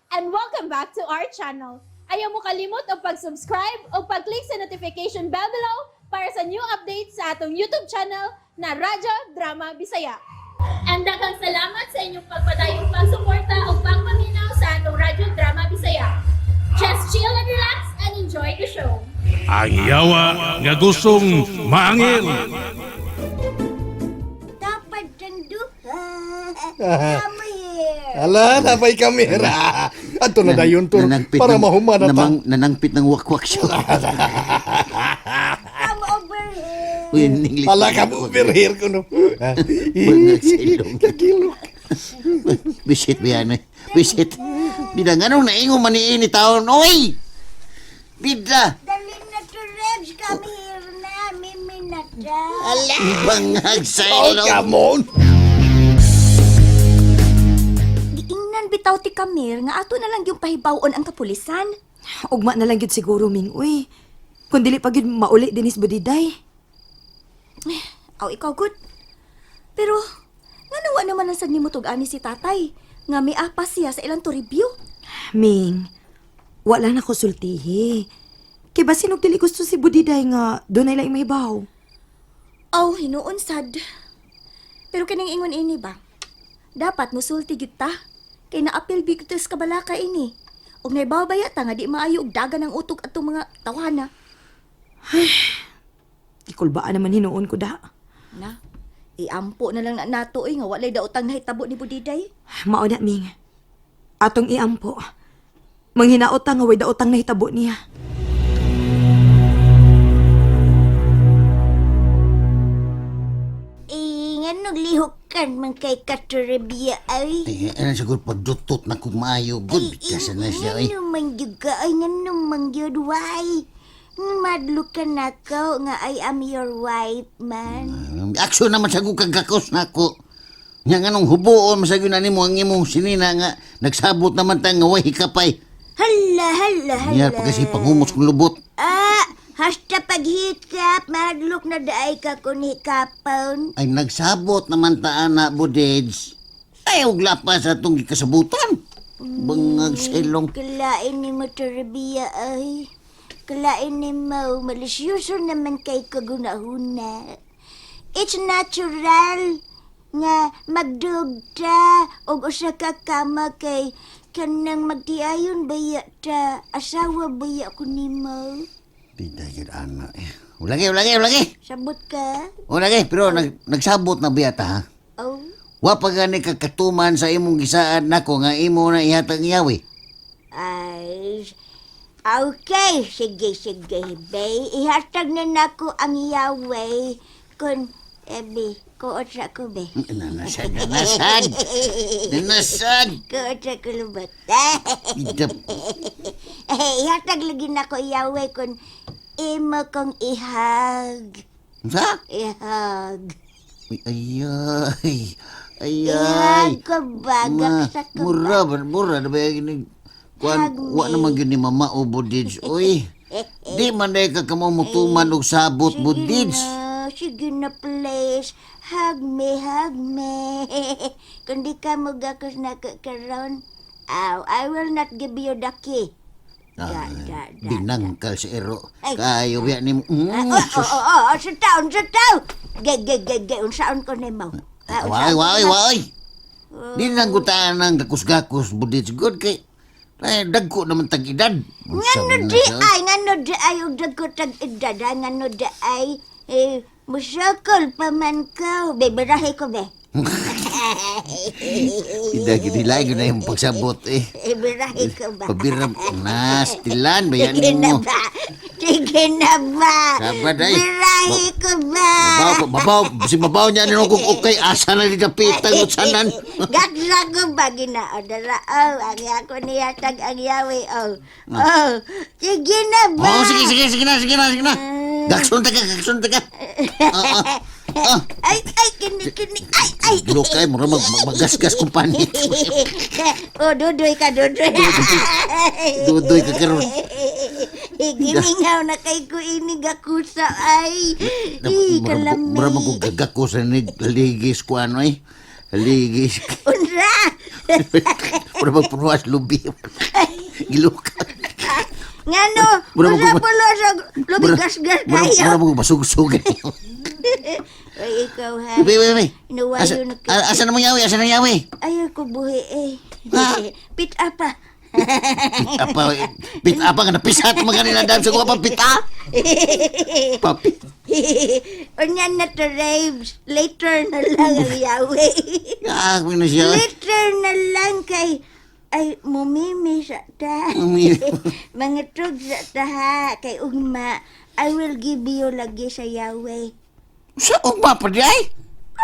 And welcome back to our channel. Ayaw mo kalimot og pag-subscribe o pag-click sa notification bell below para sa new updates sa atong YouTube channel na Radyo Drama Bisaya. And daghang salamat sa inyong pagpadayong pagsuporta o pagpaminaw sa atong Radyo Drama Bisaya. Just chill and relax and enjoy the show. Ang yawa nga gustong maangil. Dapat kang duha. Come here. Ala, napay kamera. Ato na dayon tur Nanangpit para ng- mahuman na ta. Nanangpit ng wakwak siya. Come over here. Uy, in English. Ala ka mo over here ko no. Mga silong. Kagilok. Bisit ba yan eh? Bisit. Bida, nga nung naingo man ni taon. Oy! Bida! Dali na to, Rebs. Come here na. Mimi na ta. Ala! Bangag sa Oh, ilong. come on. Giingnan bitaw ti Kamir nga ato na lang yung pahibaw-on ang kapulisan. Ugma na lang gyud siguro, Ming. Uy, kung dili pa gyud mauli dinis Budiday. Aw, ikaw good. Pero, ngano wa naman ang sad nimo tug-ani si tatay nga may apas siya sa ilang to review. Ming, wala na ko sultihi. Kay basin og dili gusto si Budiday nga dunay laing mahibaw. Aw, hinuon sad. Pero kining ingon ini ba? Dapat musulti gyud ta. Kay naapil big sa kabalaka ini. Ug naibaw baya ta nga di maayo og dagan ang utok atong mga tawhana. Ikulbaan naman hinuon ko da. Na, iampo na lang na nato oy nga walay daotang nahitabo ni Budiday. Mao na, Ming. Atong iampo. Manghinaot ta nga way daotang nahitabo niya. Eh, nga lihok man kay Katorabia ay. Ay, ano siguro pagdutot na kung maayo. Good, kasi na siya. Ay. Ngano man gyud ka ay ngano man gyud why? Madlok ka na ko nga I am your wife man. Aksyon naman sa kagakos na ako. Nga nga nung hubuon, masagyo na nimo ang imong sinina nga nagsabot naman ta nga way hikapay. Hala, hala, hala. Niya pa kasi pangumos kong lubot. Ah, hasta paghikap, madlok na daay ka kun hikapon. Ay nagsabot naman ta ana Budeds. Ay og lapas sa atong gikasabutan. Bangag sa ilong. Kalain ni mo, Torabia, ay. Kalain ni mo, malisyoso naman kay kagunahuna. It's natural nga magdugta og usa ka kama kay kanang magtiayon baya ta, asawa baya ko nimo. Bida gyud ana. Eh. Ulagi, ulagi, ulagi. Sabot ka? Ulagi, pero nagsabot na biya ta ha. Oh. Wa pa gani ka katuman sa imong gisaad nako nga imo na ihatag iyawi. Ay, okay, sige, sige, bay. Ihatag na nako ang Yahweh. Kun, ebi, kuot sa ko, be. Nanasad, nanasad. Nanasad. Kuot sa ko lubot. Bida. Ihatag lagi nako Yahweh kun imo kong ihag. Sa? Ihag. Uy, ayay. Ayay. Ihag ko ba? Gaksa ko ba? Mura, ba- mura na ba yung kuan, Hug wa me. naman gyud ni mama o Budids. Uy, di man dahil ka kamo mutuman og sabot Sige Budids. na, sige na, please. Hug me, hug me. Kung di ka magakos na karon, aw, I will not give you the key. Da, Ah, da, da. Binangkal si Ero. Ay. Kayo biya ni mo. Ah, oh, oh, oh, oh, sa taon, sa taon. Gay, gay, gay, gay, unsaon ko nimo. Ah, Waay, unsaon ko waay, nimo? waay. Di nang gutaan ang gakus-gakus Budids. Good kay ay, dagko naman tag-edad. Ngano di ay, ngano di ay, ug dagko tag edad, ah, ngano di ay, eh, musakol pa man ka. Be, barahe ko, be. Ida, gidilay ko na yung pagsabot eh. Eh, barahe ko ba? Pabira, nastilan ba yan Sige na mo? ba? Sige na ba? Sabad, ay. Birahe ko ba? Mabaw, mabaw, si mabaw niya nung kung okay, asa na di dapitan mo sanan. Gaksa ko ba ginaodara? Oh, ang ako niyatag ang yawi. Oh, oh, sige na ba? Oh, sige, sige, sige na, sige na, sige na. Gaksun ta ka, gaksun ta ka. Ah, ah, ah. Ay, ay, kini, kini, ay, ay. Gilo kay, mura magasgas kong panit. Oh, dudoy ka, dudoy. Dudoy ka karon. Gimingaw na kay ko ini gakusa ay. Ih, kalami. Mura magugagako sa ni ligis ko ano eh. Ligis. Unra! Mura bag punuas lubi. Giluka. Ngano, Mura usa mo- pulo sa lubi gasgas Mura kayo. mura mo basugsug. Oy, ikaw ha. Wait, wait, wait. Inuwayo Asa, na kita. asa na mo yawi? Asa na yawi? Ayaw ko buhi eh. Ha? Pit apa. Pit apa, pit apa nga napisat mga nila dam sa kuha pa pita. Papi. Unya na to, Raves. Later na lang ang yawi. Ah, na siya. Later na lang kay ay mumimi sa ta. Mumimi. Mga trug sa ta ha. Kay ugma. I will give you lagi sa yawi. Sa ugma pa di ay?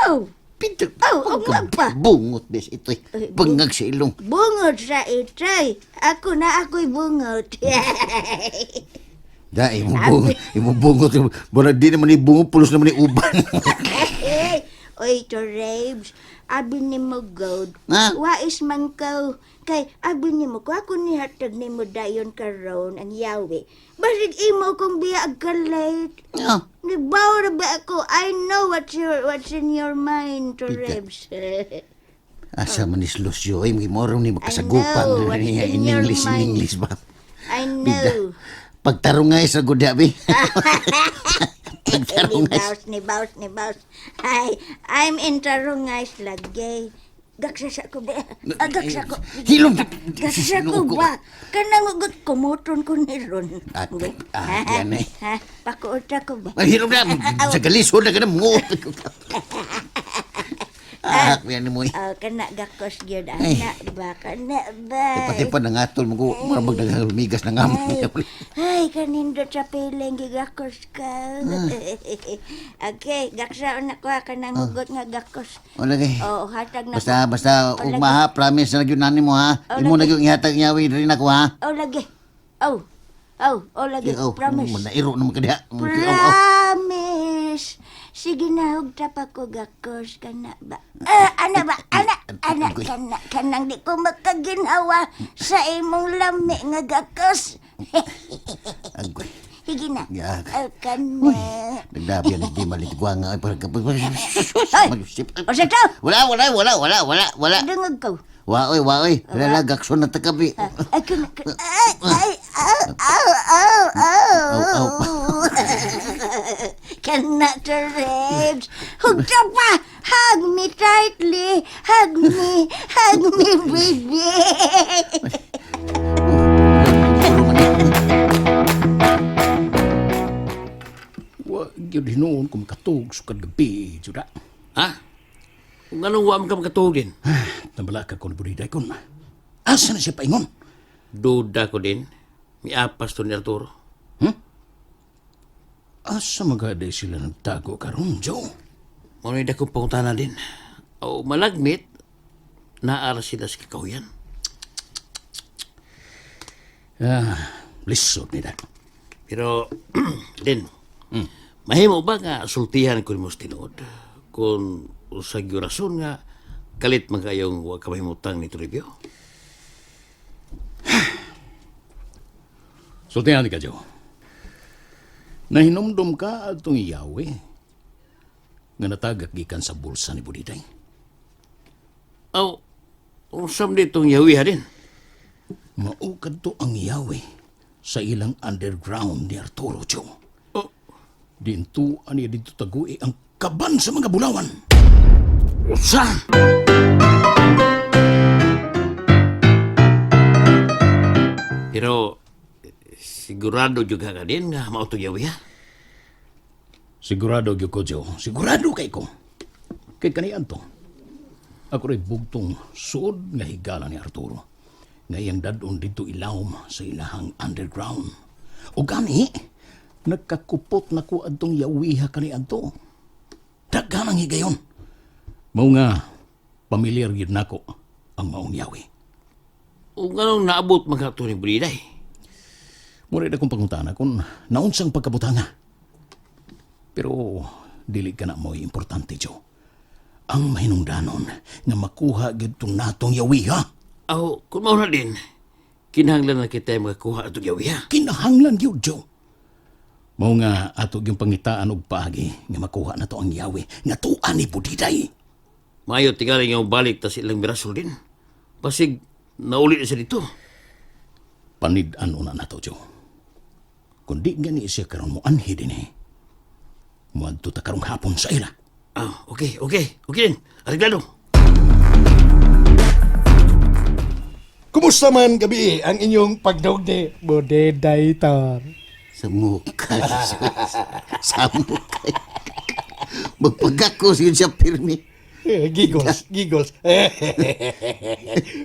Oh, Pito. Oh, ugma pa. Bungot bes ito. Ay, Bangag sa ilong. bungot sa itoy. Ako na ako'y bungot. Da, imo bungot. Imo bungot. Mura di naman ni bungot, pulos naman ni uban. Oy, to Raves, abi ni mo gold. Ha? Wais man ko. Kay abi ni mo ko ako ni hatag ni mo dayon karon ang yawi. Basig imo kong biya kalit. Ah, Nibaw na ba ako? I know what's in your mind, to Pita. Raves. Asa man ni Lucio, ay moro ni I makasagupan. know what's In in your English, in mind. English ba? I Bida. know. Pagtarungay sa gudyabi. Ni Pagtarungay. baus, ni baus, ni baus. Ay, I'm in tarungay lagi. Gaksa ko ba? Ah, gaksa ko. Hilom. Gaksa ko ba? Kanang ugot kumuton ko ni Ron. Ah, ah, yan eh. Ha? Pakuota ko ba? Ay, hilom na. Sa galisod na ka na. Mo. Ah, yan mo eh. Oh, kana gakos gyud Ay. ana ba? Kana ba? Pati pa nangatol mo ko. Mura magdaghalumigas na nga mo. Ay, ay, kanindot sa piling gigakos ka. Ah. Okay, gaksa na ko ha, kanang hugot nga gakos. Wala kay. Oh, hatag na Basta, ko. basta, Oh, lagi. ugma ha. Promise na gyud nani mo ha. Oh, Imo na lagi. gyud ihatag niya rin ako ha. Oh, lagi. Oh, oh, oh, lagi. Oh, Promise. Nairo naman ka diha. Oh, oh. Promise. Sige na, hugta pa ko gakos ka na ba? Ah, ana ba? Ana, ana, kana, kanang di ko makaginawa sa imong lami nga gakos. Agoy. Sige na. Ya. Oh, kana. Nagdabi yan, hindi malit nga. Ay, parang kapag... Hoy! O sa to! Wala, wala, wala, wala, wala, wala. Dungog ko. Waoy, waoy. Wala, gakson na takabi. Ay, kana, kana. Ay, ay, aw, aw, aw, aw. Aw, aw. Kana to, Rebs. Hugta pa! Hug me tightly. Hug me. Hug me, baby. Wa gyud hinuon kung makatug sukad gabi, juda. Ha? Kung anong wa man ka makatuog din? Nabalaka ko ni Budiday kon. Asa na siya paingon? Duda ko din. Miapas to ni Arturo. Asa magaday sila nagtago karon, Joe? Muna yung dakong pangutana din. O malagmit, naara sila sa kakahuyan. Ah, lisod nila. Pero, din, mahimo ba nga sultihan ko nimo sa tinuod? Kung sa rason nga, kalit man kayong wa ka mahimutang ni Toribio? Sultihan ka, Joe. Nahinumdum ka atong iyawe nga natagak gikan sa bulsa ni Budiday. Aw, usam ditong yawiha din. Maukad to ang iyawe sa ilang underground ni Arturo, Joe. Oh. Dinto ani dito tagui ang kaban sa mga bulawan. Usa! Pero, sigurado juga ka din nga mao tong yawiha. Sigurado gyud ko, Joe. Sigurado kay ko. Kay kanian to. Ako rin bugtong suod nga higala ni Arturo. Nga iyang dadon dito ilawom sa ilahang underground. O gani, nagkakupot na ko adtong yawiha kani adto. Daghan ang higayon. Mao nga, pamilyar gyud nako ang maong yawi. Ug anong naabot man ka to ni Briday? Mura na kong pangutana kung naunsang pagkabutanga. Pero dili ka na mo'y importante, Joe. Ang mahinungdanon nga makuha gyud tong natong yawiha. Aw, kung mao na din, kinahanglan na kita makakuha atong yawiha. Kinahanglan gyud, Joe. Mao nga ato gyung pangitaan og paagi nga makuha na to ang yawi nga tuan ni Budiday. Maayo tingali nga balik ta sa ilang mirasol din. Basig, Nauli na siya dito. Panid-an una nato, Joe. Kung di gani siya karon mo anhi din eh. Muadto ta karong hapon sa ila. Ah, okay, okay. Okay din. Areglado. Kumusta man gabi ang inyong pagdugdi, Budiday, Tor? Sa mukha. Sa mukha. Magpagakos yun siya pirmi. Eh, Giggles, giggles.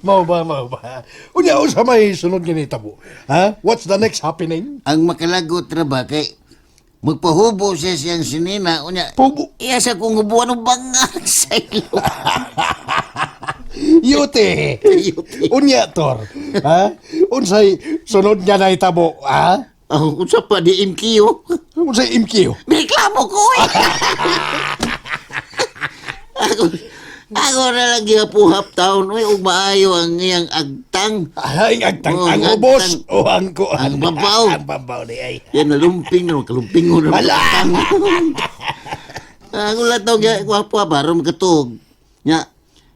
Mao ba, mao ba? Unya, unsa may sunod nga nitabo? Ha? What's the next happening? Ang makalagot ra ba kay magpahubo siya siyang sinina unya. Pubo. Iya sa kung hubuan ng bangag sa ilo. Yute. Yute. Unya, Tor. Ha? Unsay sunod nga nahitabo, ha? Oh, unsa pa di MQ? Unsay MQ? Reklamo ko eh. Ako, ako na lang gihapuhap taon oy ug maayo ang iyang agtang. Ay, agtang, Oh, ang ang ubos agtang. o ang kuan. Ang babaw. Ang babaw ni ay. Yan nalumping na kalumping na Hala! Ako lang tawag ya gwapo baron katug. Nya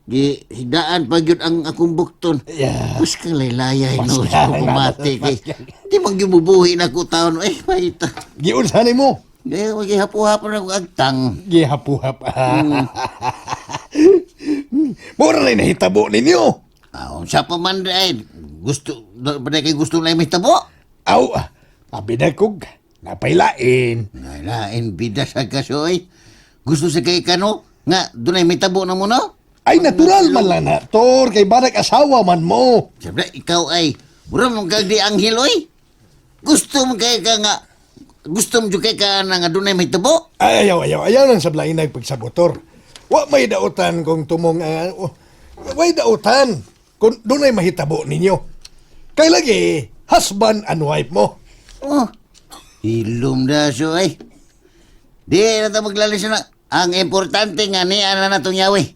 gi higdaan pa gyud ang akong bukton. Yeah. Mas kang laylayay no Mas sa kang- bumati kay. Di man gibubuhi na ko taon eh pahita. Giunsa nimo? Gaya gihapo-hapon ako agtang. Gihapuhap. Mura na nahitabo ninyo. Ah, unsa pa man ay gusto ba kay gusto na may tabo? Aw, abi na kog napailain. Lain bida sa kaso ay. Gusto sa kay kano nga dunay may tabo na mo no? Ay, natural man lang na, Tor. Kay barak asawa man mo. Siyempre, ikaw ay mura mong kag di anghel oy. Gusto mo kay ka nga gusto mo jud kay ka na nga dunay may tabo? Ay, ayaw, ayaw, ayaw lang sa blain nagpagsabotor. Wa may dautan kung tumong, oh, way dautan kung dunay mahitabo ninyo. Kay lagi, husband and wife mo. Oh. Hilom na so ay. Di na ta maglalis na. Ang importante nga niya na natong yawi.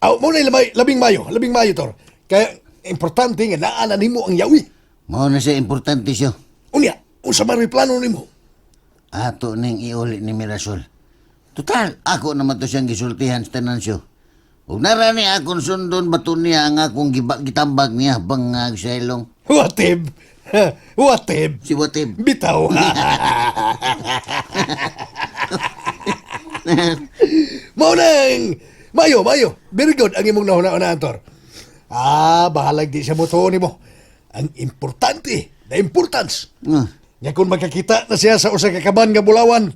Aw, mo na labing mayo, Tor. Kaya, importante nga naa na nimo ang yawi. Mao na siya importante siya. Unya, unsa man may plano nimo? Ato ning iuli ni Mirasol. Total, ako naman to siyang gisultihan sa tanan siyo. Ug nara ni akong sundon bato niya ang akong gitambag niya bangag sa ilong. Watib. Watib. Si Watib. Bitaw. Mao nang mayo, mayo. Very good ang imong nahuna-unaan, Tor. Ah, bahalag di siya mo nimo. Ang importante, the importance. Ah, Nga kung magkakita na siya sa usa ka kaban nga bulawan,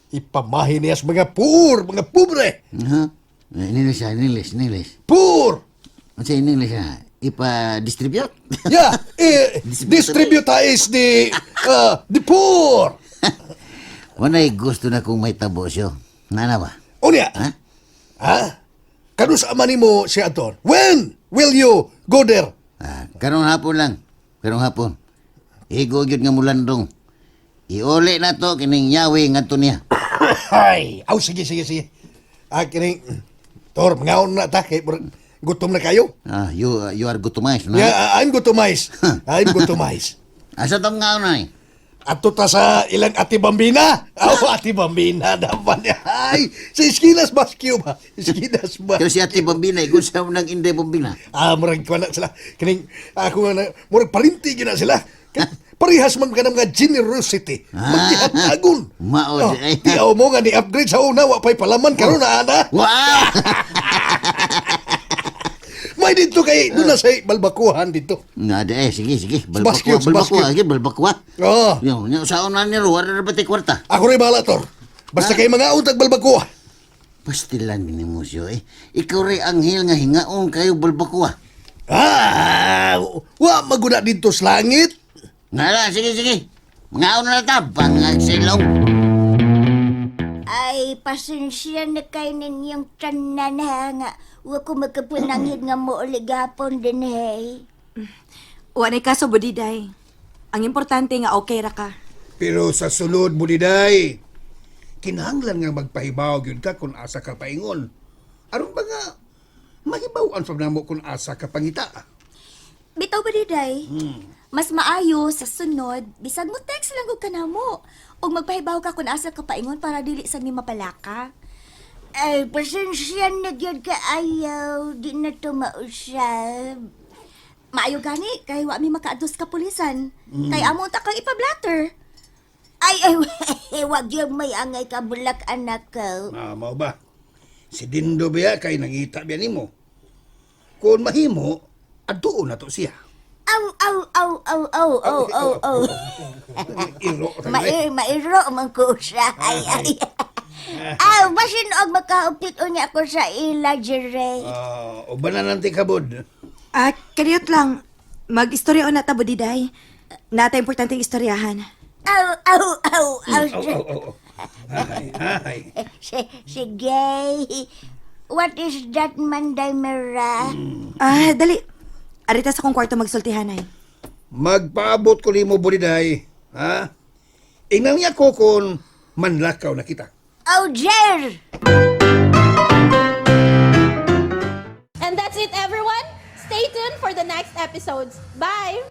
ipamahin niya sa mga poor, mga pobre. ha? Eh, Inilis siya, inilis, inilis. Poor. Ano sa inilis siya? Ipa-distribute? Yeah, eh, distributize the poor. Wanay gusto na kong may tabo siyo. Nana ba? Unya. Ha? Ha? Kanus ama nimo si Anton? When will you go there? Ah, karong hapon lang. Karong hapon. Igo gyud nga mulandong. Iuli na to kining yawi ngadto niya. Ay, aw sige sige sige. Ah, kining Tor, mangaon na ta kay gutom na kayo. Ah, you are gutomized, no? Yeah, I'm gutomized. I'm gutomized. Asa tong ngaon ay? Ato ta sa ilang Ate Bambina. Aw, Ate Bambina dapat. Ay, sa Iskinas Basque ba? Iskinas ba? Pero si Ate Bambina, igun sa nang Inday Bambina. Ah, murag kuha na sila. Kining ako nga na, murag parinti gyud na sila. Parehas man ka ng mga generosity. Magkihatagon. Mao Oh, di ay. tiyaw mo nga ni-upgrade sa una, wa pa'y palaman karon na ana. Wow! May dito kay doon na sa balbakuhan dito. Nga di eh, sige, sige. Basque, Balbakwa, balbakwa, basque. sige, balbakwa. Oo. Yo, nya sa una ni Ruwa, na ba tayo kwarta? Ako rin bahala, Tor. Basta kay mga untag balbakuha. Pastilan ni mo siyo eh. Ikaw rin anghel nga hingaon kayo balbakwa. Ah, wa maguna dito sa langit. Nga lang, sige, sige. Mga na ta, bangag silong. Ay, pasensya na kay ninyong tanan ha nga. Wa ko magkapunanghid nga mo gapon din hey. Wa nay kaso Budiday. Ang importante nga okay ra ka. Pero sa sulod mo diday, kinahanglan nga magpahibaw gyud ka kung asa ka paingon. Aron ba nga mahibaw-an sa namo kung asa ka pangita. Bitaw ba diday? Mas maayo sa sunod, bisag mo text lang gud ka namo. Ug magpahibaw ka kung asa ka paingon para dili sa mi mapalaka. Ay, pasensya na gyud kaayo. Di na to mausab. Maayo gani kay wa mi makaadtos ka pulisan. Kay amo ta kang ipablatter. Ay, ay, wag yung may angay kabulak, anak ko. Ah, mao ba? Si Dindo biya kay nangita biya nimo. Kung mahimo, adtuon na to siya. Aw, aw, aw, aw, aw, aw, aw, aw. Iro ta Mair, mairo man ko siya. Ay, ay. Aw, basin og makaupit unya ko sa ila, Jere. Ah, uban na nanti kabod. Ah, kaniyot lang. Mag-istorya na ta, Budiday. Nata importanteng istoryahan. Aw, aw, aw, aw. Aw, aw, aw, aw. Ay, ay. Sige. What is that, Manday Mira? Ah, dali. Arita sa kong kwarto magsultihan ay. Magpaabot ko nimo Buliday, ha? Ingnan niya ko kung manlakaw na kita. Oh, Jer! And that's it, everyone. Stay tuned for the next episodes. Bye!